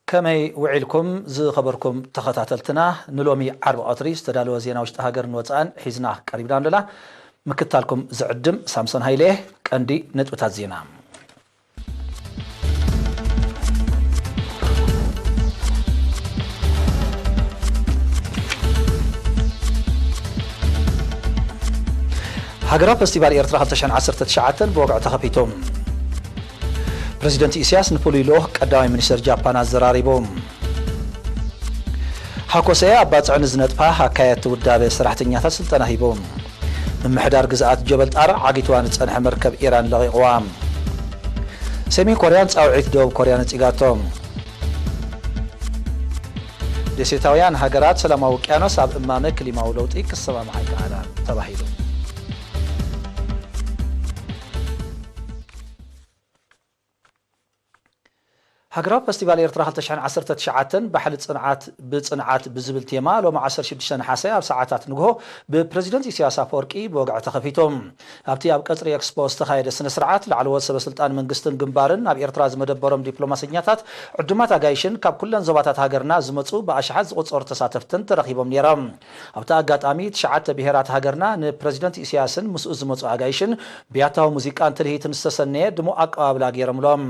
ከመይ ውዒልኩም ዝኸበርኩም ተኸታተልትና? ንሎሚ ዓርቢ ቀትሪ ዝተዳለወ ዜና ውሽጢ ሃገርን ወጻእን ሒዝና ቀሪብና ኣለና። ምክታልኩም ዝዕድም ሳምሶን ሃይለ። ቀንዲ ነጥብታት ዜና። ሃገራዊ ፈስቲቫል ኤርትራ ክልተ ሽሕን ዓሰርተ ትሽዓተን ብወግዒ ተኸፊቱ። ፕረዚደንት ኢሳያስ ንፍሉይ ልኡኽ ቀዳማይ ሚኒስተር ጃፓን ኣዘራሪቡ። ሃኮሰኤ ኣብ ባጽዕ ንዝነጥፋ ኣካየድቲ ውዳበ ሰራሕተኛታት ስልጠና ሂቡ። ምምሕዳር ግዝኣት ጀበል ጣር ዓጊትዋ ንጸንሐ መርከብ ኢራን ለቒቕዋ። ሰሜን ኮርያን ጻውዒት ደቡብ ኮርያ ነጺጋቶ። ደሴታውያን ሃገራት ሰላማዊ ውቅያኖስ ኣብ እማመ ክሊማዊ ለውጢ ክሰማምዓ ይከኣላ ተባሂሉ። ሃገራዊ ፈስቲቫል ኤርትራ ክልተ ሽሕን ዓሰርተ ትሽዓተን ባሕሊ ጽንዓት ብጽንዓት ብዝብል ቴማ ሎሚ ዓሰርተ ሽዱሽተ ነሓሰ ኣብ ሰዓታት ንግሆ ብፕረዚደንት ኢሳያስ ኣፈወርቂ ብወግዒ ተኸፊቱ። ኣብቲ ኣብ ቀጽሪ ኤክስፖ ዝተኻየደ ስነ ስርዓት ላዕለዎት ሰበ ስልጣን መንግስትን ግንባርን፣ ኣብ ኤርትራ ዝመደበሮም ዲፕሎማሰኛታት፣ ዕዱማት ኣጋይሽን ካብ ኩለን ዞባታት ሃገርና ዝመጹ ብኣሽሓት ዝቑጸሩ ተሳተፍትን ተረኺቦም ነይሮም። ኣብቲ ኣጋጣሚ ትሽዓተ ብሄራት ሃገርና ንፕረዚደንት ኢሳያስን ምስኡ ዝመጹ ኣጋይሽን ብያታዊ ሙዚቃን ትልሂትን ዝተሰነየ ድሙቕ ኣቀባብላ ገይሮምሎም።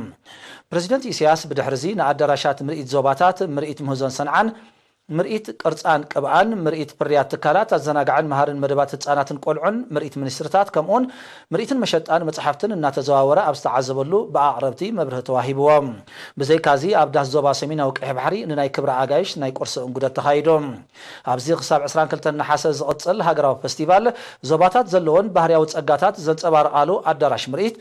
ፕረዚደንት ኢሳያስ ብድሕርዚ ንኣዳራሻት ምርኢት ዞባታት፣ ምርኢት ምህዞን ሰንዓን፣ ምርኢት ቅርጻን ቅብኣን፣ ምርኢት ፍርያት ትካላት ኣዘናጋዕን መሃርን መደባት ህጻናትን ቆልዑን፣ ምርኢት ሚኒስትርታት፣ ከምኡውን ምርኢትን መሸጣን መጽሓፍትን እናተዘዋወረ ኣብ ዝተዓዘበሉ ብኣቕረብቲ መብርሂ ተዋሂብዎ። ብዘይካዚ ኣብ ዳስ ዞባ ሰሜናዊ ቀይሕ ባሕሪ ንናይ ክብሪ ኣጋይሽ ናይ ቁርሲ እንጉደት ተኻይዱ። ኣብዚ ክሳብ ዕስራን ክልተን ነሓሰ ዝቕጽል ሃገራዊ ፈስቲቫል ዞባታት ዘለዎን ባህርያዊ ጸጋታት ዘንጸባርቓሉ ኣዳራሽ ምርኢት፣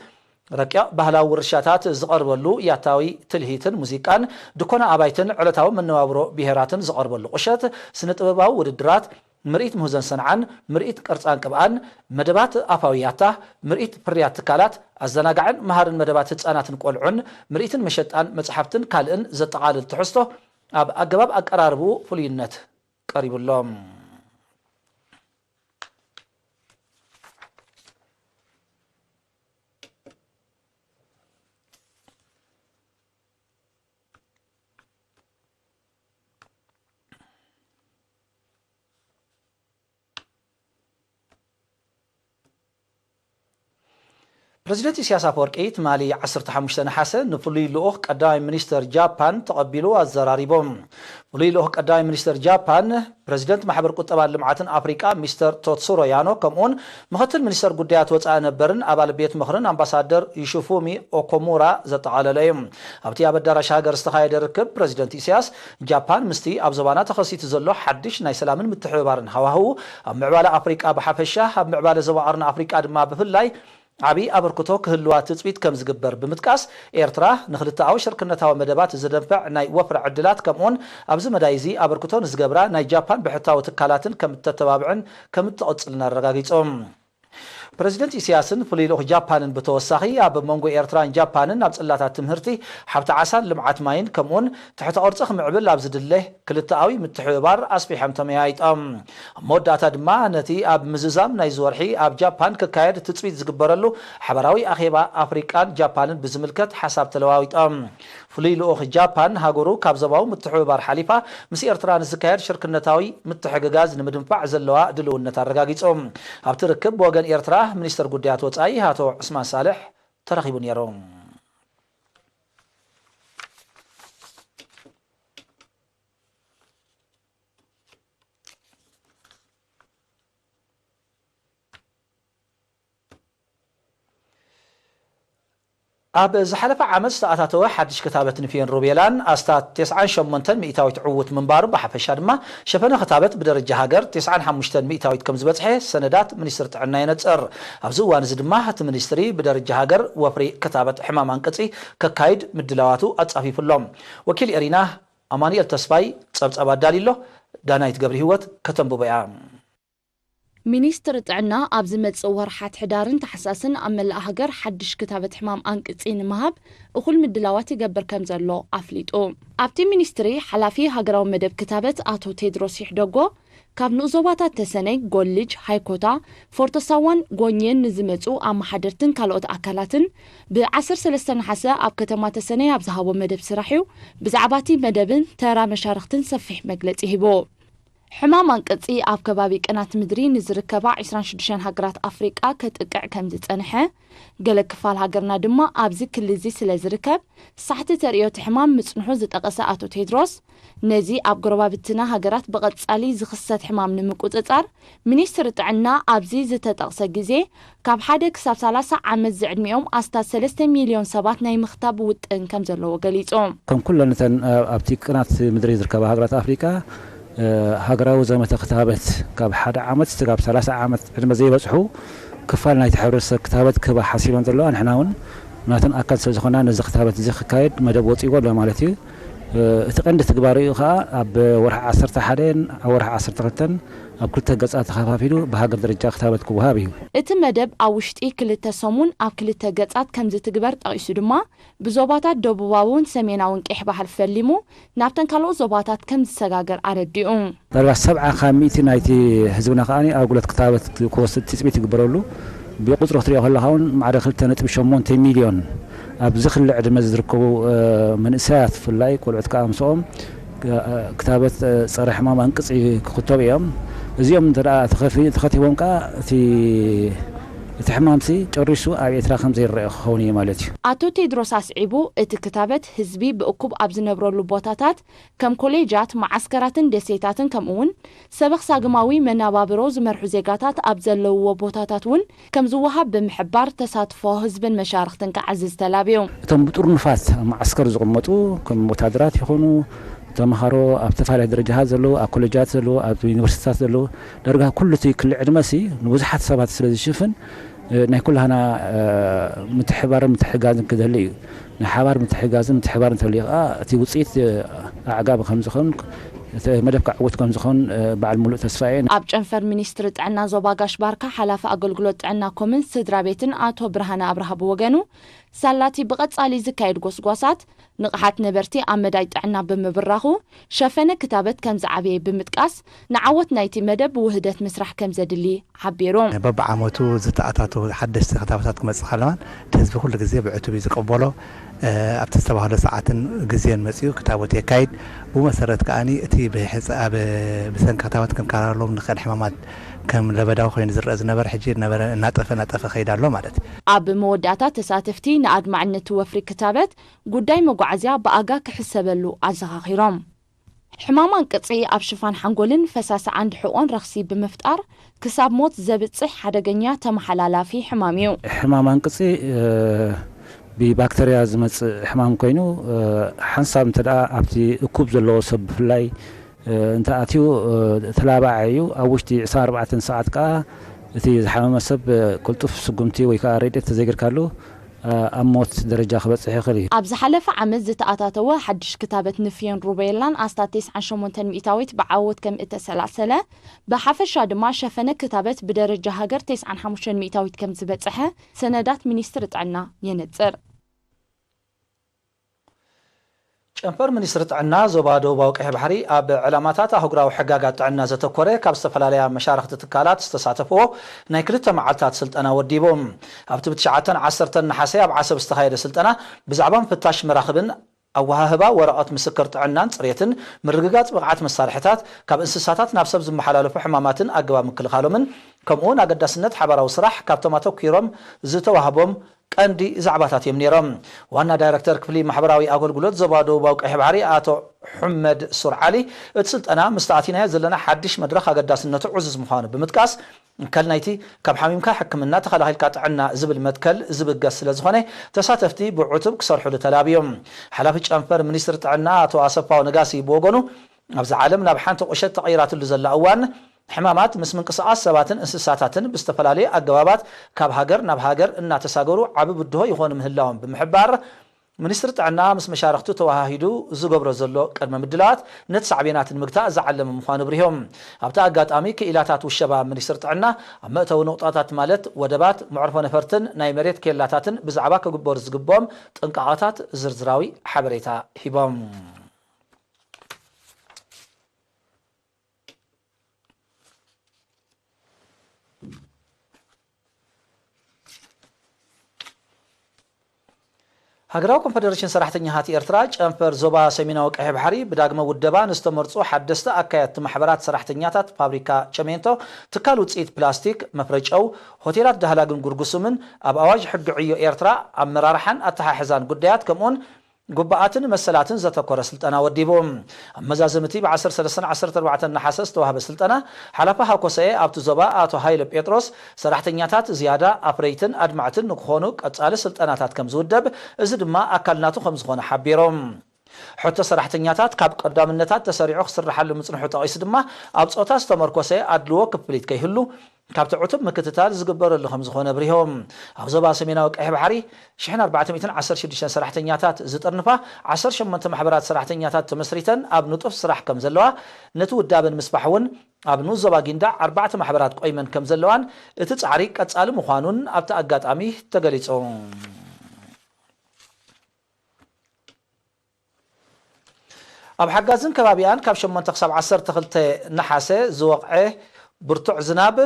ረቂቕ ባህላዊ ውርሻታት ዝቐርበሉ ያታዊ ትልሂትን ሙዚቃን፣ ድኮና ኣባይትን ዕለታዊ መነባብሮ ብሄራትን ዝቐርበሉ ቁሸት፣ ስነ ጥበባዊ ውድድራት፣ ምርኢት ምህዞን ሰንዓን፣ ምርኢት ቅርጻን ቅብኣን፣ መደባት ኣፋዊ ያታ፣ ምርኢት ፍርያት ትካላት ኣዘናጋዕን መሃርን መደባት ህጻናትን ቆልዑን፣ ምርኢትን መሸጣን መጽሓፍትን ካልእን ዘጠቓልል ትሕዝቶ ኣብ ኣገባብ ኣቀራርብኡ ፍሉይነት ቀሪቡሎም። ፕረዚደንት ኢሳያስ ኣፈወርቂ ትማሊ ዓሰርተ ሓሙሽተ ነሓሰ ንፍሉይ ልኡኽ ቀዳማይ ሚኒስተር ጃፓን ተቐቢሉ ኣዘራሪቡ። ፍሉይ ልኡኽ ቀዳማይ ሚኒስተር ጃፓን፣ ፕረዚደንት ማሕበር ቁጠባን ልምዓትን ኣፍሪቃ ሚስተር ቶትሱሮ ያኖ፣ ከምኡውን ምኽትል ሚኒስተር ጉዳያት ወጻኢ ነበርን ኣባል ቤት ምኽርን ኣምባሳደር ዩሹፉሚ ኦኮሙራ ዘጠቓለለ እዩ። ኣብቲ ኣብ ኣዳራሽ ሃገር ዝተኻየደ ርክብ፣ ፕረዚደንት ኢሳያስ፣ ጃፓን ምስቲ ኣብ ዞባና ተኸሲቱ ዘሎ ሓድሽ ናይ ሰላምን ምትሕብባርን ሃዋህው ኣብ ምዕባለ ኣፍሪቃ ብሓፈሻ፣ ኣብ ምዕባለ ዞባ ቀርኒ ኣፍሪቃ ድማ ብፍላይ ዓቢ ኣበርክቶ ክህልዋ ትጽቢት ከም ዝግበር ብምጥቃስ፣ ኤርትራ ንክልተኣዊ ሽርክነታዊ መደባት ዝደንፍዕ ናይ ወፍሪ ዕድላት፣ ከምኡውን ኣብዚ መዳይ እዚ ኣበርክቶ ንዝገብራ ናይ ጃፓን ብሕታዊ ትካላትን ከም እተተባብዕን ከም እትቕጽልን ኣረጋጊጹ። ፕረዚደንት ኢሳያስን ፍሉይ ልኡኽ ጃፓንን ብተወሳኺ፣ ኣብ መንጎ ኤርትራን ጃፓንን ኣብ ጽላታት ትምህርቲ፣ ሃብቲ ዓሳን ልምዓት ማይን፣ ከምኡውን ትሕተ ቅርጺ ክምዕብል ኣብ ዝድለ ክልተኣዊ ምትሕብባር ኣስፊሖም ተመያይጦም። ኣብ መወዳእታ ድማ፣ ነቲ ኣብ ምዝዛም ናይዚ ወርሒ ኣብ ጃፓን ክካየድ ትጽቢት ዝግበረሉ ሓባራዊ ኣኼባ ኣፍሪቃን ጃፓንን ብዝምልከት ሓሳብ ተለዋዊጦም። ፍሉይ ልኡኽ ጃፓን፣ ሃገሩ ካብ ዞባዊ ምትሕብባር ሓሊፋ ምስ ኤርትራ ንዝካየድ ሽርክነታዊ ምትሕግጋዝ ንምድንፋዕ ዘለዋ ድልውነት ኣረጋጊጹ። ኣብቲ ርክብ፣ ብወገን ኤርትራ፣ ሚኒስተር ጉዳያት ወጻኢ ኣቶ ዑስማን ሳልሕ ተረኺቡ ነይሩ። ኣብ ዝሓለፈ ዓመት ዝተኣታተወ ሓድሽ ክታበት ንፍዮን ሩቤላን ኣስታት ተስዓን ሸሞንተን ሚእታዊት ዕዉት ምንባሩ፣ ብሓፈሻ ድማ ሸፈነ ክታበት ብደረጃ ሃገር ተስዓን ሓሙሽተን ሚእታዊት ከም ዝበጽሐ ሰነዳት ሚኒስትሪ ጥዕና የነጽር። ኣብዚ እዋን እዚ ድማ እቲ ሚኒስትሪ ብደረጃ ሃገር ወፍሪ ክታበት ሕማም ኣንቅጺ ከካይድ ምድላዋቱ ኣጻፊፉ ኣሎ። ወኪል ኤሪና ኣማኑኤል ተስፋይ ጸብጻብ ኣዳልዩ ኣሎ። ዳናይት ገብረ ህይወት ከተንብቦ እያ። ሚኒስትሪ ጥዕና ኣብ ዝመጽእ ወርሓት ሕዳርን ታሕሳስን ኣብ መላእ ሃገር ሓድሽ ክታበት ሕማም ኣንቅጺ ንምሃብ እኹል ምድላዋት ይገብር ከም ዘሎ ኣፍሊጡ። ኣብቲ ሚኒስትሪ ሓላፊ ሃገራዊ መደብ ክታበት ኣቶ ቴድሮስ ይሕደጎ፣ ካብ ንኡስ ዞባታት ተሰነይ፣ ጎልጅ፣ ሃይኮታ፣ ፎርቶ ሳዋን ጎንየን ንዝመጹ ኣመሓደርትን ካልኦት ኣካላትን ብ ዓሰርተ ሰለስተ ነሓሰ ኣብ ከተማ ተሰነይ ኣብ ዝሃቦ መደብ ስራሕ እዩ ብዛዕባ እቲ መደብን ተራ መሻርኽትን ሰፊሕ መግለጺ ሂቡ። ሕማም ኣንቅጺ ኣብ ከባቢ ቅናት ምድሪ ንዝርከባ ዕስራን ሽዱሽተን ሃገራት ኣፍሪቃ ከጥቅዕ ከም ዝጸንሐ፣ ገለ ክፋል ሃገርና ድማ ኣብዚ ክሊ እዚ ስለ ዝርከብ ሳሕቲ ተርእዮ እቲ ሕማም ምጽንሑ ዝጠቐሰ ኣቶ ቴድሮስ፣ ነዚ ኣብ ጎረባብትና ሃገራት ብቐጻሊ ዝኽሰት ሕማም ንምቁጽጻር፣ ሚኒስትሪ ጥዕና ኣብዚ ዝተጠቕሰ ግዜ ካብ ሓደ ክሳብ ሰላሳ ዓመት ዝዕድሚኦም ኣስታት ሰለስተ ሚልዮን ሰባት ናይ ምኽታብ ውጥን ከም ዘለዎ ገሊጹ። ከም ኩለን እተን፣ እ፣ ኣብቲ ቅናት ምድሪ ዝርከባ ሃገራት ኣፍሪቃ፣ እ፣ ሃገራዊ ዘመተ ክታበት ካብ ሓደ ዓመት እስካብ ሰላሳ ዓመት ዕድመ ዘይበጽሑ ክፋል ናይቲ ሕብረተሰብ ክታበት ክህባ ሓሲበን ዘለዋ፣ ንሕና እውን ናተን ኣካል ስለ ዝኾና ነዚ ክታበት እዚ ክካየድ መደብ ወጺእዎ ኣሎ ማለት እዩ። እ፣ እቲ ቀንዲ ትግባረኡ ከኣ ኣብ ወርሒ ዓሰርተ ሓደን ኣብ ወርሒ ዓሰርተ ክልተን ኣብ ክልተ ገጻት ተኸፋፊሉ ብሃገር ደረጃ ክታበት ክወሃብ እዩ። እቲ መደብ ኣብ ውሽጢ ክልተ ሰሙን ኣብ ክልተ ገጻት ከም ዝትግበር ጠቒሱ ድማ፣ ብዞባታት ደቡባውን ሰሜናውን ቀይሕ ባሕሪ ፈሊሙ ናብተን ካልኦት ዞባታት ከም ዝሰጋገር ኣረዲኡ። ዳርጋ ሰብዓ ካብ ሚእቲ ናይቲ ህዝብና ከኣ ኣገልግሎት ክታበት ክወስድ ትጽቢት ይግበረሉ። ብቁጽሪ ክትሪኦ ከለኻ እውን ማዕረ ክልተ ነጥቢ ሸሞንተ ሚልዮን ኣብዚ ክሊ ዕድመ ዝርከቡ፣ እ፣ መንእሰያት ብፍላይ ቆልዑት ከኣ ምስኦም፣ እ፣ ክታበት፣ እ፣ ጸረ ሕማም ኣንቅጺ ክኽተቡ እዮም። እዚኦም እንተ ደኣ ተኸፊ-፣ ተኸቲቦም ከኣ እቲ፣ እቲ ሕማምሲ ጨሪሱ ኣብ ኤርትራ ከም ዘይረአ ክኸውን እዩ ማለት እዩ። ኣቶ ቴድሮስ ኣስዒቡ፣ እቲ ክታበት ህዝቢ ብእኩብ ኣብ ዝነብረሉ ቦታታት ከም ኮሌጃት፣ መዓስከራትን ደሴታትን ከምኡ እውን ሰበኽ ሳግማዊ መነባብሮ ዝመርሑ ዜጋታት ኣብ ዘለውዎ ቦታታት እውን ከም ዝወሃብ ብምሕባር ተሳትፎ ህዝብን መሻርኽትን ክዓዝዝ ተላብዩ። እቶም ብጥርኑፋት ኣብ መዓስከር ዝቕመጡ ከም ወታደራት ይኾኑ፣ ተምሃሮ ኣብ ዝተፈላለየ ደረጃታት ዘለዉ፣ ኣብ ኮሌጃት ዘለዉ፣ ኣብ ዩኒቨርሲቲታት ዘለዉ፣ ዳርጋ ኩሉ እቲ ክሊ ዕድመሲ ንብዙሓት ሰባት ስለ ዝሽፍን፣ እ፣ ናይ ኩላህና፣ እ፣ ምትሕባርን ምትሕጋዝን ክደሊ እዩ። ናይ ሓባር ምትሕጋዝን ምትሕባርን እንተልዩ ከኣ እቲ ውጽኢት፣ እ፣ ኣዕጋቢ ከም ዝኾን፣ እቲ መደብ ከዕውት ከም ዝኾን፣ እ፣ በዓል ሙሉእ ተስፋ እየ። ኣብ ጨንፈር ሚኒስትሪ ጥዕና ዞባ ጋሽ ባርካ ሓላፊ ኣገልግሎት ጥዕና ኮምን ስድራ ቤትን ኣቶ ብርሃነ ኣብርሃ ብወገኑ፣ ሳላቲ ብቐጻሊ ዝካየድ ጎስጓሳት ንቕሓት ነበርቲ ኣብ መዳይ ጥዕና ብምብራኹ፣ ሸፈነ ክታበት ከም ዝዓበየ ብምጥቃስ፣ ንዓወት ናይቲ መደብ ብውህደት ምስራሕ ከም ዘድሊ ሓቢሩ። በብዓመቱ ዝተኣታተዉ ሓደሽቲ ክታበታት ክመጽእ ከለዋን፣ እቲ ህዝቢ ኩሉ ግዜ ብዕቱብ እዩ ዝቕበሎ። እ፣ ኣብቲ ዝተባህሎ ሰዓትን ግዜን መጺኡ ክታበት የካይድ። ብኡ መሰረት ከኣኒ እቲ ብሕጸ-፣ ኣብ፣ ብሰንኪ ክታበት ክንከላኸሎም ንኽእል ሕማማት ከም ለበዳዊ ኮይኑ ዝረአ ዝነበረ፣ ሕጂ ነበረ እናጠፈ እናጠፈ ከይድ ኣሎ ማለት እዩ። ኣብ መወዳእታ ተሳተፍቲ ንኣድማዕነት ወፍሪ ክታበት ጉዳይ መጓዓዝያ ብኣጋ ክሕሰበሉ ኣዘኻኺሮም። ሕማም ኣንቅጺ ኣብ ሽፋን ሓንጎልን ፈሳሲ ዓንዲ ሕቖን ረኽሲ ብምፍጣር ክሳብ ሞት ዘብጽሕ ሓደገኛ ተመሓላላፊ ሕማም እዩ። ሕማም ኣንቅጺ፣ እ፣ ብባክተርያ ዝመጽእ ሕማም ኮይኑ፣ እ፣ ሓንሳብ እንተ ደኣ ኣብቲ እኩብ ዘለዎ ሰብ ብፍላይ፣ እ፣ እንተ ኣትዩ፣ እ፣ ተላባዒ እዩ። ኣብ ውሽጢ ዕስራን ኣርባዕተን ሰዓት ከኣ እቲ ዝሓመመ ሰብ፣ እ፣ ቅልጡፍ ስጉምቲ ወይ ከኣ ረድኤት ተዘይገርካሉ፣ እ፣ ኣብ ሞት ደረጃ ክበጽሕ ይኽእል እዩ። ኣብ ዝሓለፈ ዓመት ዝተኣታተወ ሓድሽ ክታበት ንፍዮን ሩቤላን ኣስታት ተስዓን ሸሞንተን ሚእታዊት ብዓወት ከም እተሰላሰለ፣ ብሓፈሻ ድማ ሸፈነ ክታበት ብደረጃ ሃገር ተስዓን ሓሙሽተን ሚእታዊት ከም ዝበጽሐ ሰነዳት ሚኒስትሪ ጥዕና የነጽር። ጨንፈር ሚኒስትሪ ጥዕና ዞባ ደቡባዊ ቀይሕ ባሕሪ ኣብ ዕላማታት ኣህጉራዊ ሕጋጋት ጥዕና ዘተኮረ ካብ ዝተፈላለያ መሻርኽቲ ትካላት ዝተሳተፍዎ ናይ ክልተ መዓልታት ስልጠና ወዲቡ። ኣብቲ ብትሽዓተን ዓሰርተን ነሓሰ ኣብ ዓሰብ ዝተኻየደ ስልጠና ብዛዕባ ምፍታሽ መራኽብን ኣወሃህባ ወረቐት ምስክር ጥዕናን ጽሬትን፣ ምርግጋጽ ብቕዓት መሳርሕታት፣ ካብ እንስሳታት ናብ ሰብ ዝመሓላለፉ ሕማማትን ኣገባብ ምክልኻሎምን፣ ከምኡውን ኣገዳስነት ሓባራዊ ስራሕ ካብቶም ኣተኲሮም ዝተዋህቦም ቀንዲ ዛዕባታት እዮም ነይሮም። ዋና ዳይረክተር ክፍሊ ማሕበራዊ ኣገልግሎት ዞባ ደቡባዊ ቀይሕ ባሕሪ ኣቶ ሑመድ ሱር ዓሊ፣ እቲ ስልጠና ምስቲ ኣቲናዮ ዘለና ሓድሽ መድረኽ ኣገዳስነቱ ዕዙዝ ምዃኑ ብምጥቃስ፣ ከል ናይቲ ካብ ሓሚምካ ሕክምና ተኸላኺልካ ጥዕና ዝብል መትከል ዝብገስ ስለ ዝኾነ፣ ተሳተፍቲ ብዕቱብ ክሰርሑሉ ተላብዮም። ሓላፊ ጨንፈር ሚኒስትሪ ጥዕና ኣቶ ኣሰፋው ነጋሲ ብወገኑ፣ ኣብዚ ዓለም ናብ ሓንቲ ቁሸት ተቐይራትሉ ዘላ እዋን፣ ሕማማት ምስ ምንቅስቓስ ሰባትን እንስሳታትን ብዝተፈላለየ ኣገባባት ካብ ሃገር ናብ ሃገር እናተሳገሩ ዓቢ ብድሆ ይኾኑ ምህላዎም ብምሕባር፣ ሚኒስትሪ ጥዕና ምስ መሻርኽቱ ተወሃሂዱ ዝገብሮ ዘሎ ቅድመ ምድላዋት ነቲ ሳዕቤናት ንምግታእ ዝዓለመ ምዃኑ ኣብሪሆም። ኣብቲ ኣጋጣሚ ክኢላታት ውሸባ ሚኒስትሪ ጥዕና ኣብ መእተዊ ንቑጣታት ማለት ወደባት፣ መዕርፎ ነፈርትን ናይ መሬት ኬላታትን ብዛዕባ ክግበሩ ዝግብኦም ጥንቃቐታት ዝርዝራዊ ሓበሬታ ሂቦም። ሃገራዊ ኮንፈደሬሽን ሰራሕተኛታት ኤርትራ ጨንፈር ዞባ ሰሜናዊ ቀይሕ ባሕሪ ብዳግመ ውደባ ንዝተመርጹ ሓደስቲ ኣካየድቲ ማሕበራት ሰራሕተኛታት ፋብሪካ ቸሜንቶ ትካል ውጽኢት ፕላስቲክ፣ መፍረጨው፣ ሆቴላት ዳህላግን ጉርጉሱምን ኣብ ኣዋጅ ሕጊ ዕዮ ኤርትራ ኣመራርሓን ኣተሓሕዛን ጉዳያት ከምኡውን ጉባኣትን መሰላትን ዘተኮረ ስልጠና ወዲቡ። ኣብ መዛዘምቲ ብ ዓሰርተ ሰለስተ ዓሰርተ ኣርባዕተ ነሓሰ ዝተዋህበ ስልጠና ሓላፊ ሃኮሰኤ ኣብቲ ዞባ ኣቶ ሃይለ ጴጥሮስ ሰራሕተኛታት ዝያዳ ኣፍረይትን ኣድማዕትን ንክኾኑ ቀጻሊ ስልጠናታት ከም ዝውደብ፣ እዚ ድማ ኣካል ናቱ ከም ዝኾነ ሓቢሮም። ሕቶ ሰራሕተኛታት ካብ ቀዳምነታት ተሰሪዑ ክስርሓሉ ምጽንሑ ጠቒሱ ድማ ኣብ ጾታ ዝተመርኮሰ ኣድልዎ ክፍሊት ከይህሉ ካብቲ ዕቱብ ምክትታል ዝግበረሉ ከም ዝኾነ ኣብሪሆም። ኣብ ዞባ ሰሜናዊ ቀይሕ ባሕሪ ሽሕን ኣርባዕተ ሚእትን ዓሰርተ ሽዱሽተ ሰራሕተኛታት ዝጥርንፋ ዓሰርተ ሸሞንተ ማሕበራት ሰራሕተኛታት ተመስሪተን ኣብ ንጡፍ ስራሕ ከም ዘለዋ፣ ነቲ ውዳበ ንምስፋሕ እውን ኣብ ንኡስ ዞባ ጊንዳዕ ኣርባዕተ ማሕበራት ቆይመን ከም ዘለዋን እቲ ጻዕሪ ቀጻሊ ምዃኑን ኣብቲ ኣጋጣሚ ተገሊጹ። ኣብ ሓጋዝን ከባቢኣን ካብ ሸሞንተ ክሳብ ዓሰርተ ክልተ ነሓሰ ዝወቕዐ ብርቱዕ ዝናብ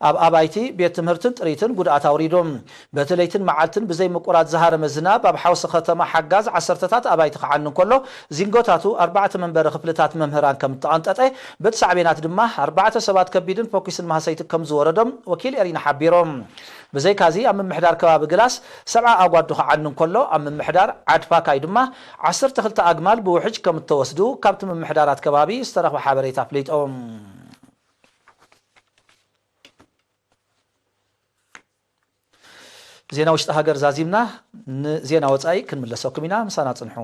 ኣብ ኣባይቲ፣ ቤት ትምህርትን ጥሪትን ጉድኣት ኣውሪዱ። በቲ ለይትን መዓልትን ብዘይ ምቁራጽ ዝሃረመ ዝናብ ኣብ ሓውሲ ከተማ ሓጋዝ ዓሰርተታት ኣባይቲ ክዓኑ እንከሎ፣ ዚንጎታቱ ኣርባዕተ መንበሪ ክፍልታት መምህራን ከም እተቐንጠጠ፣ በቲ ሳዕቤናት ድማ ኣርባዕተ ሰባት ከቢድን ፈኲስን ማህሰይቲ ከም ዝወረዶም ወኪል ኤሪና ሓቢሮም። ብዘይካዚ ኣብ ምምሕዳር ከባቢ ግላስ ሰብዓ ኣጓዱ ክዓኑ እንከሎ፣ ኣብ ምምሕዳር ዓድፋካይ ድማ ዓሰርተ ክልተ ኣግማል ብውሕጅ ከም እተወስዱ ካብቲ ምምሕዳራት ከባቢ ዝተረኽበ ሓበሬታ ኣፍሊጦም። ዜና ውሽጢ ሃገር ዛዚምና፣ ንዜና ወጻኢ ክንምለሰኩም ኢና። ምሳና ጽንሑ።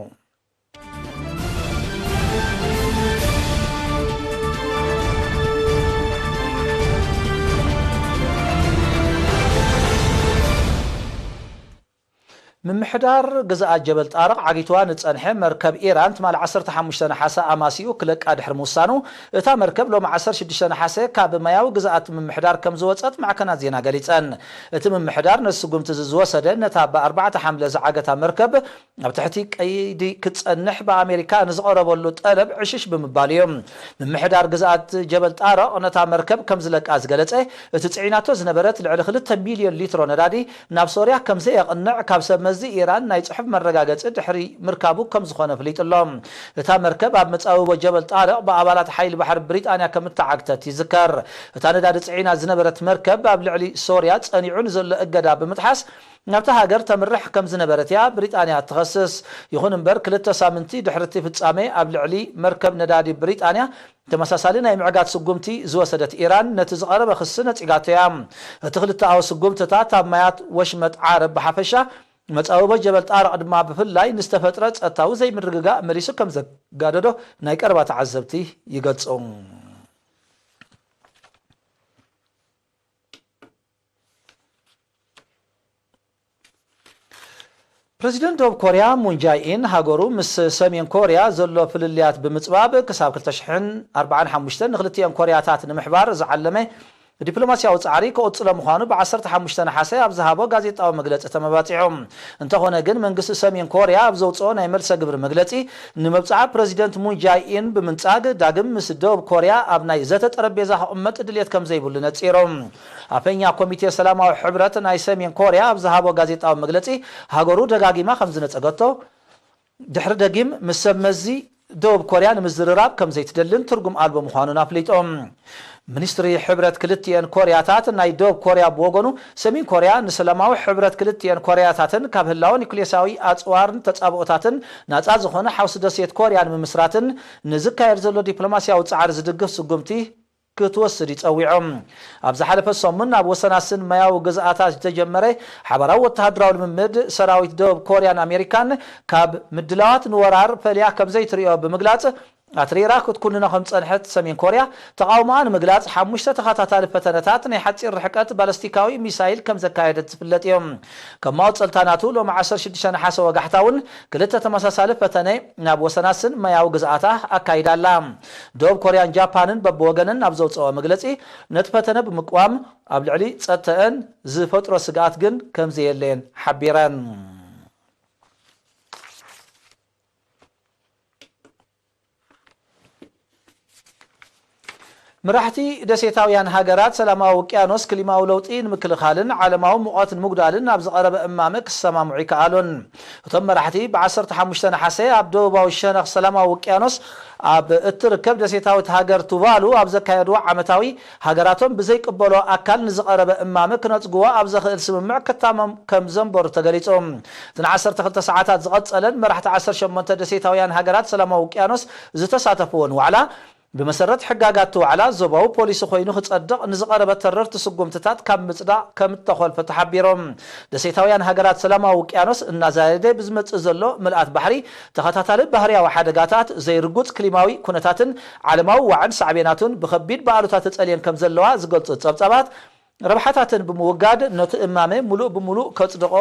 ምምሕዳር ግዝኣት ጀበል ጣርቕ ዓጊትዋ ንጸንሐ መርከብ ኢራን ትማሊ ዓሰርተ ሓሙሽተ ነሓሰ ኣማሲኡ ክለቃ ድሕሪ ምውሳኑ፣ እታ መርከብ ሎሚ ዓሰርተ ሽዱሽተ ነሓሰ ካብ ማያዊ ግዝኣት ምምሕዳር ከም ዝወጸት ማዕከናት ዜና ገሊጸን። እቲ ምምሕዳር ነዚ ስጉምቲ እዚ ዝወሰደ ነታ ብኣርባዕተ ሓምለ ዝዓገታ መርከብ ኣብ ትሕቲ ቀይዲ ክትጸንሕ ብኣሜሪካ ንዝቐረበሉ ጠለብ ዕሽሽ ብምባል እዩ። ምምሕዳር ግዝኣት ጀበል ጣረቕ ነታ መርከብ ከም ዝለቃ ዝገለጸ፣ እቲ ጽዒናቶ ዝነበረት ልዕሊ ክልተ ሚልዮን ሊትሮ ነዳዲ ናብ ሶርያ ከም ዘየቕንዕ ካብ ሰብ መዚ ኢራን ናይ ጽሑፍ መረጋገጺ ድሕሪ ምርካቡ ከም ዝኾነ ኣፍሊጡ ኣሎ። እታ መርከብ ኣብ መጻብቦ ጀበል ጣረቕ ብኣባላት ሓይሊ ባሕሪ ብሪጣንያ ከም እተዓግተት ይዝከር። እታ ነዳዲ ጽዒና ዝነበረት መርከብ ኣብ ልዕሊ ሶርያ ጸኒዑ ንዘሎ እገዳ ብምጥሓስ ናብታ ሃገር ተምርሕ ከም ዝነበረት እያ ብሪጣንያ እትኸስስ። ይኹን እምበር፣ ክልተ ሳምንቲ ድሕሪ እቲ ፍጻመ ኣብ ልዕሊ መርከብ ነዳዲ ብሪጣንያ ተመሳሳሊ ናይ ምዕጋት ስጉምቲ ዝወሰደት ኢራን ነቲ ዝቐረበ ክሲ ነጺጋቶ እያ። እቲ ክልተኣዊ ስጉምትታት ኣብ ማያት ወሽመጥ ዓረብ ብሓፈሻ፣ መጻብቦ ጀበል ጣረቕ ድማ ብፍላይ ንዝተፈጥረ ጸጥታዊ ዘይምርግጋእ መሊሱ ከም ዘጋደዶ ናይ ቀረባ ተዓዘብቲ ይገልጹ። ፕረዚደንት ደቡብ ኮርያ ሙን ጃይኢን ሃገሩ ምስ ሰሜን ኮርያ ዘሎ ፍልልያት ብምጽባብ ክሳብ ክልተ ሽሕን ኣርባዓን ሓሙሽተን ንክልቲኤን ኮርያታት ንምሕባር ዝዓለመ ዲፕሎማስያዊ ጻዕሪ ክቕጽሎ ምዃኑ ብ ዓሰርተ ሓሙሽተ ነሓሰ ኣብ ዝሃቦ ጋዜጣዊ መግለጺ ተመባጺዑ። እንተኾነ ግን መንግስቲ ሰሜን ኮርያ ኣብ ዘውጽኦ ናይ መልሰ ግብሪ መግለጺ ንመብጽዓ ፕረዚደንት ሙን ጃይኢን ብምንጻግ ዳግም ምስ ደቡብ ኮርያ ኣብ ናይ ዘተ ጠረጴዛ ክቕመጥ ድልየት ከም ዘይብሉ ነጺሩ። ኣፈኛ ኮሚቴ ሰላማዊ ሕብረት ናይ ሰሜን ኮርያ ኣብ ዝሃቦ ጋዜጣዊ መግለጺ ሃገሩ ደጋጊማ ከም ዝነጸገቶ ድሕሪ ደጊም ምስ ሰብ መዚ ደቡብ ኮርያ ንምዝርራብ ከም ዘይትደልን ትርጉም ኣልቦ ምዃኑን ኣፍሊጦም። ሚኒስትሪ ሕብረት ክልቲኤን ኮርያታት ናይ ደቡብ ኮርያ ብወገኑ ሰሜን ኮርያ ንሰላማዊ ሕብረት ክልቲኤን ኮርያታትን ካብ ህላወ ኒኩሌሳዊ ኣጽዋርን ተጻብኦታትን ናጻ ዝኾነ ሓውሲ ደሴት ኮርያ ንምምስራትን ንዝካየድ ዘሎ ዲፕሎማስያዊ ጻዕሪ ዝድግፍ ስጉምቲ ክትወስድ ይጸዊዖም። ኣብ ዝሓለፈ ሰሙን ኣብ ወሰናስን ማያዊ ግዝኣታት ዝተጀመረ ሓባራዊ ወተሃደራዊ ልምምድ ሰራዊት ደቡብ ኮርያን ኣሜሪካን ካብ ምድላዋት ንወራር ፈልያ ከም ዘይትሪኦ ብምግላጽ ኣትሪራ ክትኩንኖ ከም ዝጸንሐት ሰሜን ኮርያ ተቓውሞኣ ንምግላጽ ሓሙሽተ ተኸታታሊ ፈተነታት ናይ ሓጺር ርሕቀት ባለስቲካዊ ሚሳይል ከም ዘካየደት ዝፍለጥ እዩ። ከም ማወጸልታ ናቱ ሎሚ ዓሰርተ ሽዱሽተ ነሓሰ ወጋሕታ እውን ክልተ ተመሳሳሊ ፈተነ ናብ ወሰናስን ማያዊ ግዝኣታ ኣካይዳ ኣላ። ደቡብ ኮርያን ጃፓንን በብወገነን ኣብ ዘውፅኦ መግለፂ ነቲ ፈተነ ብምቅዋም ኣብ ልዕሊ ፀጥተአን ዝፈጥሮ ስግኣት ግን ከም ዘየለየን ሓቢረን። መራሕቲ ደሴታውያን ሃገራት ሰላማዊ ውቅያኖስ ክሊማዊ ለውጢ ንምክልኻልን ዓለማዊ ሙቐት ንምጉዳልን ኣብ ዝቐረበ እማመ ክሰማምዑ ይከኣሉን። እቶም መራሕቲ ብ ዓሰርተ ሓሙሽተ ነሓሰ ኣብ ደቡባዊ ሸነኽ ሰላማዊ ውቅያኖስ ኣብ እትርከብ ደሴታዊት ሃገር ቱቫሉ ኣብ ዘካየድዎ ዓመታዊ፣ ሃገራቶም ብዘይቅበሎ ኣካል ንዝቐረበ እማመ ክነጽግዎ ኣብ ዘኽእል ስምምዕ ክታመም ከም ዘንበሩ ተገሊጹ። እቲ ን ዓሰርተ ክልተ ሰዓታት ዝቐጸለን መራሕቲ ዓሰርተ ሸሞንተ ደሴታውያን ሃገራት ሰላማዊ ውቅያኖስ ዝተሳተፍዎን ዋዕላ፣ ብመሰረት ሕጋጋት እቲ ዋዕላ፣ ዞባዊ ፖሊሲ ኮይኑ ክጸድቕ ንዝቐረበ ተረርቲ ስጉምትታት ካብ ምጽዳቕ ከም እተኾልፈ ተሓቢሮም። ደሴታውያን ሃገራት ሰላማዊ ውቅያኖስ እናዛየደ ብዝመጽእ ዘሎ ምልኣት ባሕሪ፣ ተኸታታሊ ባህርያዊ ሓደጋታት፣ ዘይርጉጽ ክሊማዊ ኩነታትን ዓለማዊ ዋዕን ሳዕቤናቱን ብኸቢድ ብኣሉታ ተጸልየን ከም ዘለዋ ዝገልጹ ጸብጻባት፣ ረብሓታተን ብምውጋድ ነቲ እማመ ምሉእ ብምሉእ ከጽድቖ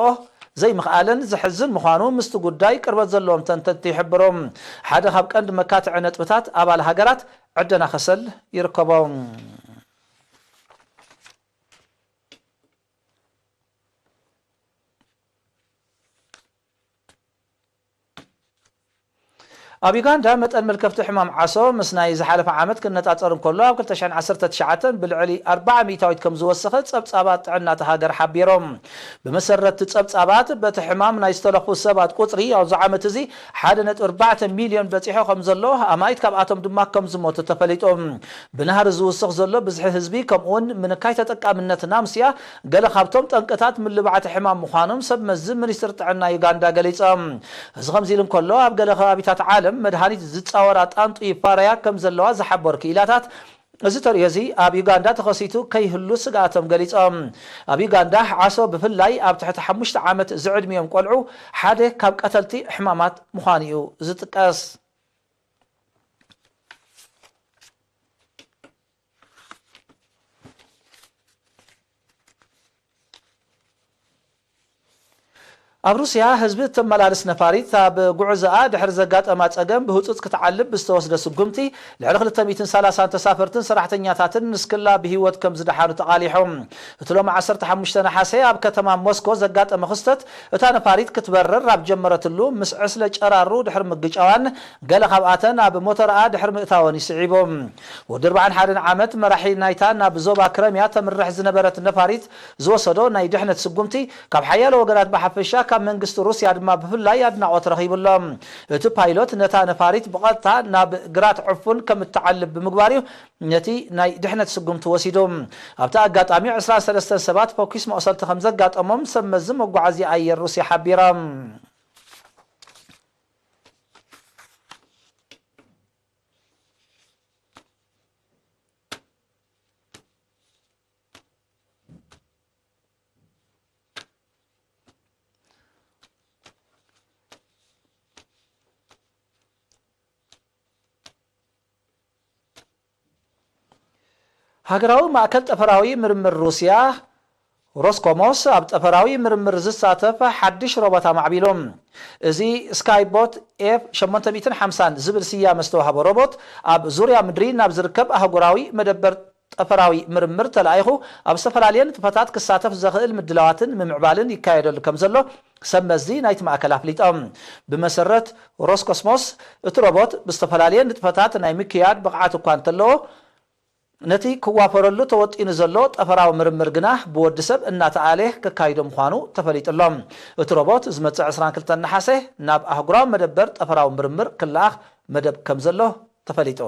ዘይምኽኣለን ዘሕዝን ምዃኑ ምስቲ ጉዳይ ቅርበት ዘለዎም ተንተንቲ ይሕብሩ። ሓደ ካብ ቀንዲ መካትዒ ነጥብታት ኣባል ሃገራት ዕደና ከሰል ይርከቦም። ኣብ ዩጋንዳ መጠን መልከፍቲ ሕማም ዓሶ ምስ ናይ ዝሓለፈ ዓመት ክነጻጸር እንከሎ፣ ኣብ ክልተ ሽሕን ዓሰርተ ትሽዓተን ብልዕሊ ኣርብዓ ሚእታዊት ከም ዝወሰኸ ጸብጻባት ጥዕና እታ ሃገር ሓቢሮም። ብመሰረት እቲ ጸብጻባት፣ በቲ ሕማም ናይ ዝተለኽፉ ሰባት ቁጽሪ ኣብዚ ዓመት እዚ ሓደ ነጥቢ ኣርባዕተ ሚልዮን በጺሑ ከም ዘሎ፣ ኣማኢት ካብኣቶም ድማ ከም ዝሞቱ ተፈሊጡ። ብናህሪ ዝውስኽ ዘሎ ብዝሒ ህዝቢ፣ ከምኡውን ምንካይ ተጠቃምነት ናምስያ፣ ገለ ካብቶም ጠንቅታት ምልባዕቲ ሕማም ምዃኖም ሰብ መዚ ሚኒስትሪ ጥዕና ዩጋንዳ ገሊጾም። እዚ ከምዚ ኢሉ እንከሎ፣ ኣብ ገለ ከባቢታት ዓለም መድሃኒት ዝጻወራ ጣንጡ ይፋረያ ከም ዘለዋ ዝሓበሩ ክኢላታት፣ እዚ ተርእዮ እዚ ኣብ ዩጋንዳ ተኸሲቱ ከይህሉ ስግኣቶም ገሊጾም። ኣብ ዩጋንዳ ዓሶ ብፍላይ ኣብ ትሕቲ ሓሙሽተ ዓመት ዝዕድሚኦም ቆልዑ ሓደ ካብ ቀተልቲ ሕማማት ምዃኑ እዩ ዝጥቀስ። ኣብ ሩስያ ህዝቢ እተመላልስ ነፋሪት ኣብ ጉዕዞኣ ድሕሪ ዘጋጠማ ጸገም ብህጹጽ ክትዓልብ ብዝተወስደ ስጉምቲ ልዕሊ ክልተ ሚእትን ሰላሳን ተሳፈርትን ሰራሕተኛታትን ንስክላ ብህይወት ከም ዝደሓኑ ተቓሊሑ። እቲ ሎሚ ዓሰርተ ሓሙሽተ ነሓሰ ኣብ ከተማ ሞስኮ ዘጋጠመ ክስተት፣ እታ ነፋሪት ክትበርር ኣብ ጀመረትሉ ምስ ዕስለ ጨራሩ ድሕሪ ምግጫዋን ገለ ካብኣተን ኣብ ሞተርኣ ድሕሪ ምእታወን ይስዒቡ። ወዲ ኣርባዓን ሓደን ዓመት መራሒ ናይታ ናብ ዞባ ክረምያ ተምርሕ ዝነበረት ነፋሪት ዝወሰዶ ናይ ድሕነት ስጉምቲ ካብ ሓያሎ ወገናት ብሓፈሻ ካብ መንግስቲ ሩስያ ድማ ብፍላይ ኣድናቖት ረኺቡሎ። እቲ ፓይሎት ነታ ነፋሪት ብቐጥታ ናብ ግራት ዕፉን ከም እትዓልብ ብምግባር እዩ ነቲ ናይ ድሕነት ስጉምቲ ወሲዱ። ኣብቲ ኣጋጣሚ ዕስራን ሰለስተን ሰባት ፈኲስ መቑሰልቲ ከም ዘጋጠሞም ሰብ መዚ መጓዓዝያ ኣየር ሩስያ ሓቢራ። ሃገራዊ ማእከል ጠፈራዊ ምርምር ሩስያ ሮስኮሞስ ኣብ ጠፈራዊ ምርምር ዝሳተፍ ሓድሽ ሮቦት ኣማዕቢሉ። እዚ ስካይቦት ኤፍ ሸሞንተ ሚእትን ሓምሳን ዝብል ስያመ ዝተዋህቦ ሮቦት፣ ኣብ ዙርያ ምድሪ ናብ ዝርከብ ኣህጉራዊ መደበር ጠፈራዊ ምርምር ተላኢኹ ኣብ ዝተፈላለየ ንጥፈታት ክሳተፍ ዘኽእል ምድላዋትን ምምዕባልን ይካየደሉ ከም ዘሎ ሰብ መዚ ናይቲ ማእከል ኣፍሊጦም። ብመሰረት ሮስኮስሞስ፣ እቲ ሮቦት ብዝተፈላለየ ንጥፈታት ናይ ምክያድ ብቕዓት እኳ እንተለዎ፣ ነቲ ክዋፈረሉ ተወጢኑ ዘሎ ጠፈራዊ ምርምር ግና ብወዲ ሰብ እናተኣለ ከካይዶ ምዃኑ ተፈሊጡ ኣሎ። እቲ ሮቦት ዝመጽእ ዕስራን ክልተን ነሓሰ ናብ ኣህጉራዊ መደበር ጠፈራዊ ምርምር ክለኣኽ መደብ ከም ዘሎ ተፈሊጡ።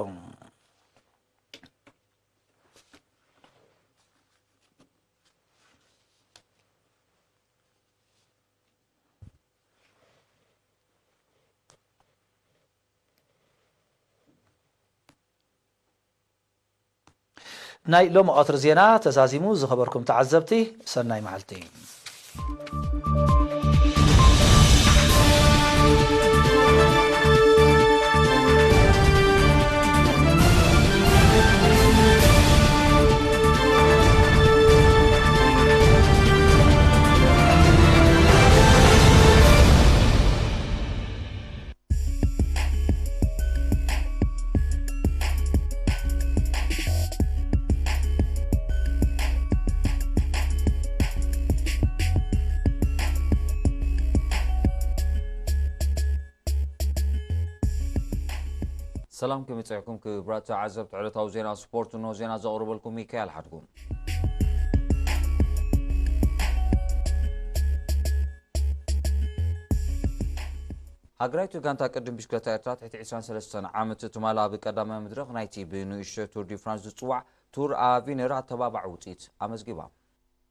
ናይ ሎሚ ቀትሪ ዜና ተዛዚሙ። ዝኸበርኩም ተዓዘብቲ፣ ሰናይ መዓልቲ። ሰላም ከመይ ጸኒሕኩም ክቡራት ተዓዘብቲ ዕለታዊ ዜና ስፖርት፣ እንሆ ዜና ዘቕርበልኩም ሚካኤል ሓድጉ። ሃገራዊት ጋንታ ቅድም ብሽክለታ ኤርትራ ትሕቲ ዕስራን ሰለስተን ዓመት ትማል ኣብ ቀዳማይ መድረኽ ናይቲ ብንእሽቶ ቱር ዲ ፍራንስ ዝጽዋዕ ቱር ኣቪነር ኣተባባዕ ውጽኢት ኣመዝጊባ።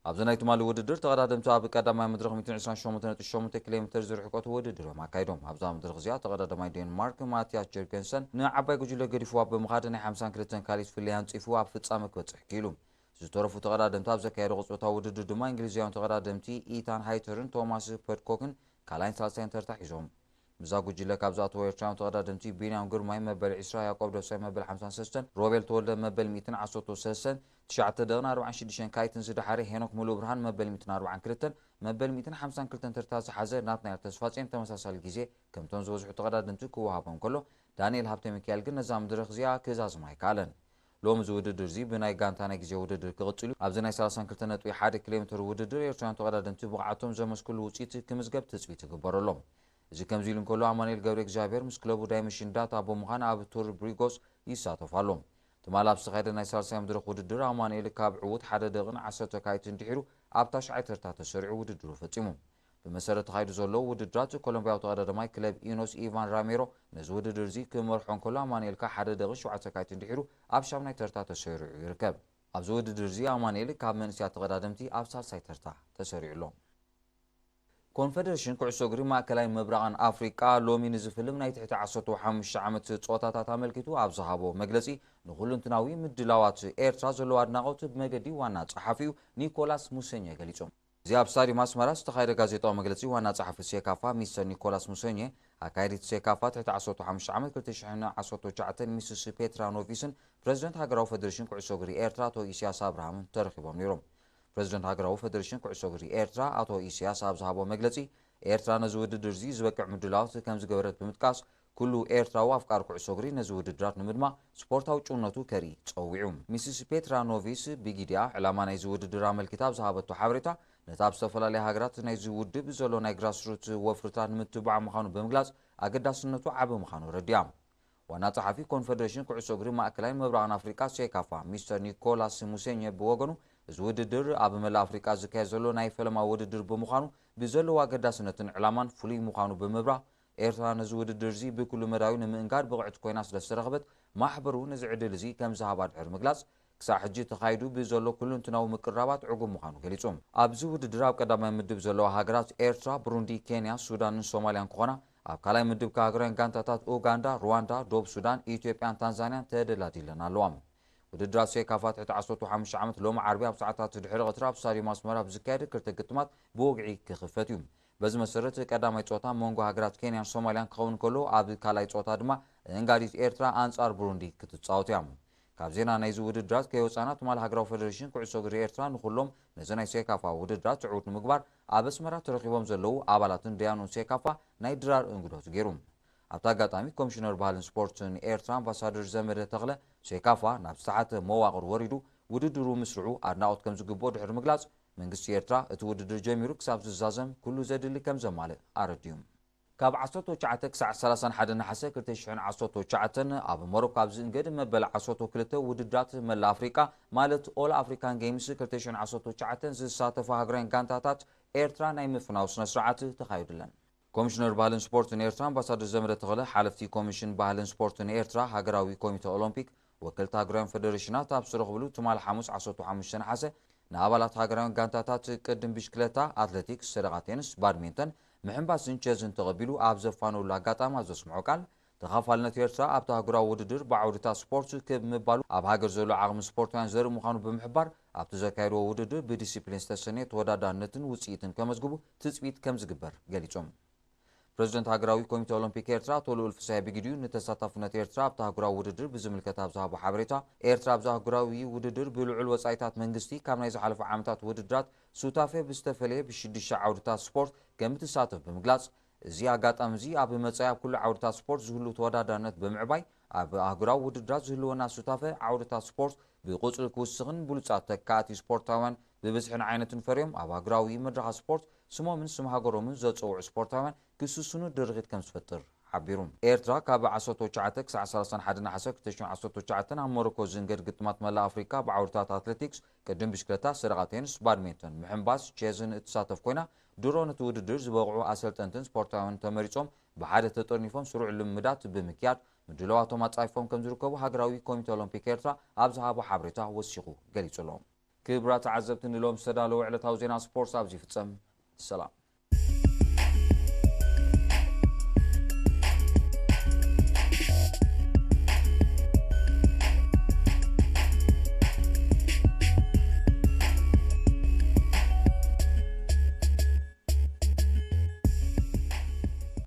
ኣብዚ ናይ ትማሊ ውድድር ተቐዳደምቲ ኣብ ቀዳማይ መድረኽ ሚእትን ዕስራን ሸሞንተን ነጥቢ ሸሞንተ ኪሎ ሜትር ዝርሕቀቱ ውድድር እዮም ኣካይዶም። ኣብዛ መድረኽ እዚኣ ተቐዳዳማይ ዴንማርክ ማቲያስ ጀርገንሰን ንዓባይ ጉጅለ ገዲፍዋ ብምኻድ ናይ ሓምሳን ክልተን ካልኢት ፍልልይ ኣንጺፉ ኣብ ፍጻመ ክበጽሕ ክኢሉ። ዝተረፉ ተቐዳደምቲ ኣብ ዘካየዶ ቅጽበታዊ ውድድር ድማ እንግሊዛውያን ተቐዳደምቲ ኢታን ሃይተርን ቶማስ ፐድኮክን ካልኣይን ሳልሳይን ተርታ ሒዞም። ምስዛ ጉጅለ ካብ ዝኣተዉ ኤርትራውያን ተቐዳደምቲ ቢንያም ግርማይ መበል ዕስራ፣ ያዕቆብ ደሳይ መበል ሓምሳን ሰለስተን፣ ሮቤል ተወልደ መበል ሚእትን ዓሰርተ ሰለስተን፣ ትሽዓተ ደቕን ኣርባዓን ሽዱሽተን ካልኢትን ዝደሓረ ሄኖክ ሙሉእ ብርሃን መበል ሚእትን ኣርባዓን ክልተን፣ መበል ሚእትን ሓምሳን ክልተን ተርታ ዝሓዘ ናትናኤል ተስፋጽዮን ተመሳሳሊ ግዜ ከምቶም ዝበዝሑ ተቐዳደምቲ ክወሃቦም ከሎ፣ ዳንኤል ሃብተ ሚካኤል ግን ነዛ መድረኽ እዚኣ ክዛዝማ ኣይከኣለን። ሎሚ እዚ ውድድር እዚ ብናይ ጋንታ ናይ ግዜ ውድድር ክቕጽል እዩ። ኣብዚ ናይ ሰላሳን ክልተን ነጥቢ ሓደ ኪሎ ሜትር ውድድር ኤርትራውያን ተቐዳደምቲ ብቕዓቶም ዘመስክሉ ውጽኢት ክምዝገብ ትጽቢት ይግበረሎም። እዚ ከምዚ ኢሉ እንከሎ ኣማኑኤል ገብረ እግዚኣብሔር ምስ ክለቡ ዳይመንሽን ዳታ ብምዃን ኣብ ቱር ብሪጎስ ይሳተፍ ኣሎ። ትማል ኣብ ዝተኻየደ ናይ ሳልሳይ መድረኽ ውድድር ኣማኑኤል ካብ ዕዉት ሓደ ደቕን ዓሰርተ ካልኢትን ድሒሩ ኣብ ታሽዓይ ተርታ ተሰሪዑ ውድድሩ ፈጺሙ። ብመሰረት ተኻይዱ ዘሎ ውድድራት ኮሎምብያዊ ተቐዳዳማይ ክለብ ኢኖስ ኢቫን ራሜሮ ነዚ ውድድር እዚ ክመርሖ እንከሎ ኣማኑኤል ከኣ ሓደ ደቕን ሸውዓተ ካልኢትን ድሒሩ ኣብ ሻምናይ ተርታ ተሰሪዑ ይርከብ። ኣብዚ ውድድር እዚ ኣማኑኤል ካብ መንእሰያት ተቐዳደምቲ ኣብ ሳልሳይ ተርታ ተሰሪዑ ኣሎ። ኮንፈደሬሽን ኩዕሶ እግሪ ማእከላይ ምብራቕን ኣፍሪቃ ሎሚ ንዝፍልም ናይ ትሕቲ ዓሰርተ ሓሙሽተ ዓመት ጸወታታት ኣመልኪቱ ኣብ ዝሃቦ መግለጺ ንኹሉንትናዊ ምድላዋት ኤርትራ ዘለዎ ኣድናቖት ብመገዲ ዋና ጸሓፊኡ ኒኮላስ ሙሰኘ ገሊጹ። እዚ ኣብ ስታዲየም ኣስመራ ዝተኻየደ ጋዜጣዊ መግለጺ ዋና ጸሓፊ ሴካፋ ሚስተር ኒኮላስ ሙሰኘ፣ ኣካየዲት ሴካፋ ትሕቲ ዓሰርተ ሓሙሽተ ዓመት ክልተ ሽሕን ዓሰርተ ትሽዓተን ሚስስ ፔትራ ኖቪስን ፕረዚደንት ሃገራዊ ፈደሬሽን ኩዕሶ እግሪ ኤርትራ ኣቶ ኢሳያስ ኣብርሃምን ተረኺቦም ነይሮም። ፕረዚደንት ሃገራዊ ፈደሬሽን ኩዕሶ እግሪ ኤርትራ ኣቶ ኢሳያስ ኣብ ዝሃቦ መግለጺ፣ ኤርትራ ነዚ ውድድር እዚ ዝበቅዕ ምድላዋት ከም ዝገበረት ብምጥቃስ፣ ኩሉ ኤርትራዊ ኣፍቃሪ ኩዕሶ እግሪ ነዚ ውድድራት ንምድማቕ ስፖርታዊ ጭውነቱ ከርኢ ጸዊዑ። ሚስስ ፔትራ ኖቪስ ብጊድያ ዕላማ ናይዚ ውድድር ኣመልኪታ ኣብ ዝሃበቶ ሓበሬታ፣ ነቲ ኣብ ዝተፈላለያ ሃገራት ናይዚ ውድብ ዘሎ ናይ ግራስሩት ወፍርታት ንምትብባዕ ምዃኑ ብምግላጽ፣ ኣገዳስነቱ ዓቢ ምዃኑ ኣረዲኣ። ዋና ጸሓፊ ኮንፈደሬሽን ኩዕሶ እግሪ ማእከላይን ምብራቕን ኣፍሪቃ ሴካፋ ሚስተር ኒኮላስ ሙሴኘ ብወገኑ፣ እዚ ውድድር ኣብ መላእ ኣፍሪቃ ዝካየድ ዘሎ ናይ ፈለማ ውድድር ብምዃኑ ብዘለዎ ኣገዳስነትን ዕላማን ፍሉይ ምዃኑ ብምብራህ፣ ኤርትራ ነዚ ውድድር እዚ ብኩሉ መዳዩ ንምእንጋድ ብቕዕቲ ኮይና ስለ ዝተረኽበት፣ ማሕበሩ ነዚ ዕድል እዚ ከም ዝሃባ ድሕሪ ምግላጽ፣ ክሳዕ ሕጂ ተኻይዱ ብዘሎ ኩሉንትናዊ ምቅርራባት ዕጉብ ምዃኑ ገሊጹ። ኣብዚ ውድድር ኣብ ቀዳማይ ምድብ ዘለዋ ሃገራት ኤርትራ፣ ብሩንዲ፣ ኬንያ፣ ሱዳንን ሶማልያን ክኾና፣ ኣብ ካልኣይ ምድብ ከኣ ሃገራውያን ጋንታታት ኡጋንዳ፣ ሩዋንዳ፣ ደቡብ ሱዳን፣ ኢትዮጵያን ታንዛንያን ተደላዲለን ኣለዋ። ውድድራት ሴካፋ ትሕቲ ዓሰርተ ሓሙሽተ ዓመት ሎሚ ዓርቢ ኣብ ሰዓታት ድሕሪ ቀትሪ ኣብ ስታድዮም ኣስመራ ብዝካየድ ክልተ ግጥማት ብወግዒ ክኽፈት እዩ። በዚ መሰረት ቀዳማይ ጸወታ መንጎ ሃገራት ኬንያን ሶማልያን ክኸውን ከሎ፣ ኣብ ካልኣይ ጸወታ ድማ እንጋዲት ኤርትራ ኣንጻር ብሩንዲ ክትጻወት እያ። ካብ ዜና ናይዚ ውድድራት ከይወጻና፣ ትማል ሃገራዊ ፈደሬሽን ኩዕሶ እግሪ ኤርትራ ንኹሎም ነዚ ናይ ሴካፋ ውድድራት ትዕውት ንምግባር ኣብ ኣስመራ ተረኺቦም ዘለዉ ኣባላትን ደያኑን ሴካፋ ናይ ድራር እንግዶት ገይሩ። ኣብቲ ኣጋጣሚ ኮሚሽነር ባህልን ስፖርትን ኤርትራ ኣምባሳደር ዘመደ ተኽለ፣ ሴካፋ ናብ ዝተሓተ መዋቕር ወሪዱ ውድድሩ ምስርዑ ኣድናቖት ከም ዝግብኦ ድሕሪ ምግላጽ፣ መንግስቲ ኤርትራ እቲ ውድድር ጀሚሩ ክሳብ ዝዛዘም ኩሉ ዘድሊ ከም ዘማልእ ኣረዲኡ። ካብ ዓሰርተ ትሽዓተ ክሳዕ ሰላሳን ሓደን ነሓሰ ክልተ ሽሕን ዓሰርተ ትሽዓተን ኣብ ሞሮኮ ኣብ ዝእንገድ መበል ዓሰርተ ክልተ ውድድራት መላእ ኣፍሪቃ ማለት ኦል ኣፍሪካን ጌምስ ክልተ ሽሕን ዓሰርተ ትሽዓተን ዝሳተፋ ሃገራውያን ጋንታታት ኤርትራ ናይ ምፍናው ስነ ስርዓት ተኻይዱለን። ኮሚሽነር ባህልን ስፖርትን ኤርትራ ኣምባሳደር ዘመደ ተኽለ፣ ሓለፍቲ ኮሚሽን ባህልን ስፖርትን ኤርትራ፣ ሃገራዊ ኮሚተ ኦሎምፒክ፣ ወከልቲ ሃገራውያን ፈደሬሽናት ኣብ ዝተረኽብሉ ትማል ሓሙስ ዓሰርተ ሓሙሽተ ነሓሰ ንኣባላት ሃገራውያን ጋንታታት ቅድም ብሽክለታ፣ ኣትሌቲክስ፣ ሰደቓ ቴንስ፣ ባድሚንተን፣ ምሕንባስን ቸዝን ተቐቢሉ ኣብ ዘፋነሉ ኣጋጣሚ ኣብ ዘስምዖ ቃል፣ ተኻፋልነት ኤርትራ ኣብቲ ኣህጉራዊ ውድድር ብዓውድታት ስፖርት ክብ ምባሉ ኣብ ሃገር ዘሎ ዓቕሚ ስፖርታውያን ዘርኢ ምዃኑ ብምሕባር፣ ኣብቲ ዘካየድዎ ውድድር ብዲሲፕሊን ዝተሰነየ ተወዳዳርነትን ውጽኢትን ከመዝግቡ ትጽቢት ከም ዝግበር ገሊጾም። ፕረዚደንት ሃገራዊ ኮሚተ ኦሎምፒክ ኤርትራ ኣቶ ልኡል ፍስሃየ ብግዲኡ፣ ንተሳታፍነት ኤርትራ ኣብቲ ኣህጉራዊ ውድድር ብዝምልከት ኣብ ዝሃቦ ሓበሬታ፣ ኤርትራ ኣብዚ ኣህጉራዊ ውድድር ብልዑል ወጻኢታት መንግስቲ ካብ ናይ ዝሓለፉ ዓመታት ውድድራት ሱታፌ ብዝተፈለየ ብሽዱሽተ ዓውድታት ስፖርት ከም እትሳተፍ ብምግላጽ፣ እዚ ኣጋጣሚ እዚ ኣብ መጻኢ ኣብ ኩሉ ዓውድታት ስፖርት ዝህሉ ተወዳዳርነት ብምዕባይ፣ ኣብ ኣህጉራዊ ውድድራት ዝህልወና ሱታፌ ዓውድታት ስፖርት ብቁጽሪ ክውስኽን ብሉጻት ተካእቲ ስፖርታውያን ብብዝሕን ዓይነትን ፈርዮም ኣብ ኣህጉራዊ መድረኻት ስፖርት ስሞምን ስም ሃገሮምን ዘጸውዑ ስፖርታውያን ክስስኑ ድርኺት ከም ዝፈጥር ሓቢሩ። ኤርትራ ካብ ዓሰርተ ትሽዓተ ክሳዕ ሰላሳን ሓደን ነሓሰ ክልተ ሽሕን ዓሰርተ ትሽዓተን ኣብ ሞሮኮ ዝንገድ ግጥማት መላእ ኣፍሪቃ ብዓውድታት ኣትሌቲክስ፣ ቅድም ብሽክለታ፣ ሰደቓ ቴንስ፣ ባድሚንቶን፣ ምሕንባስ፣ ቼዝን እትሳተፍ ኮይና፣ ድሮ ነቲ ውድድር ዝበቕዑ ኣሰልጠንትን ስፖርታውያን ተመሪጾም ብሓደ ተጠርኒፎም ስሩዕ ልምዳት ብምክያድ ምድላዋቶም ኣጻፊፎም ከም ዝርከቡ ሃገራዊ ኮሚተ ኦሎምፒክ ኤርትራ ኣብ ዝሃቦ ሓበሬታ ወሲኹ ገሊጹ ኣሎ። ክቡራት ተዓዘብቲ፣ ንሎም ዝተዳለወ ዕለታዊ ዜና ስፖርት ኣብዚ ይፍጸም። ሰላም።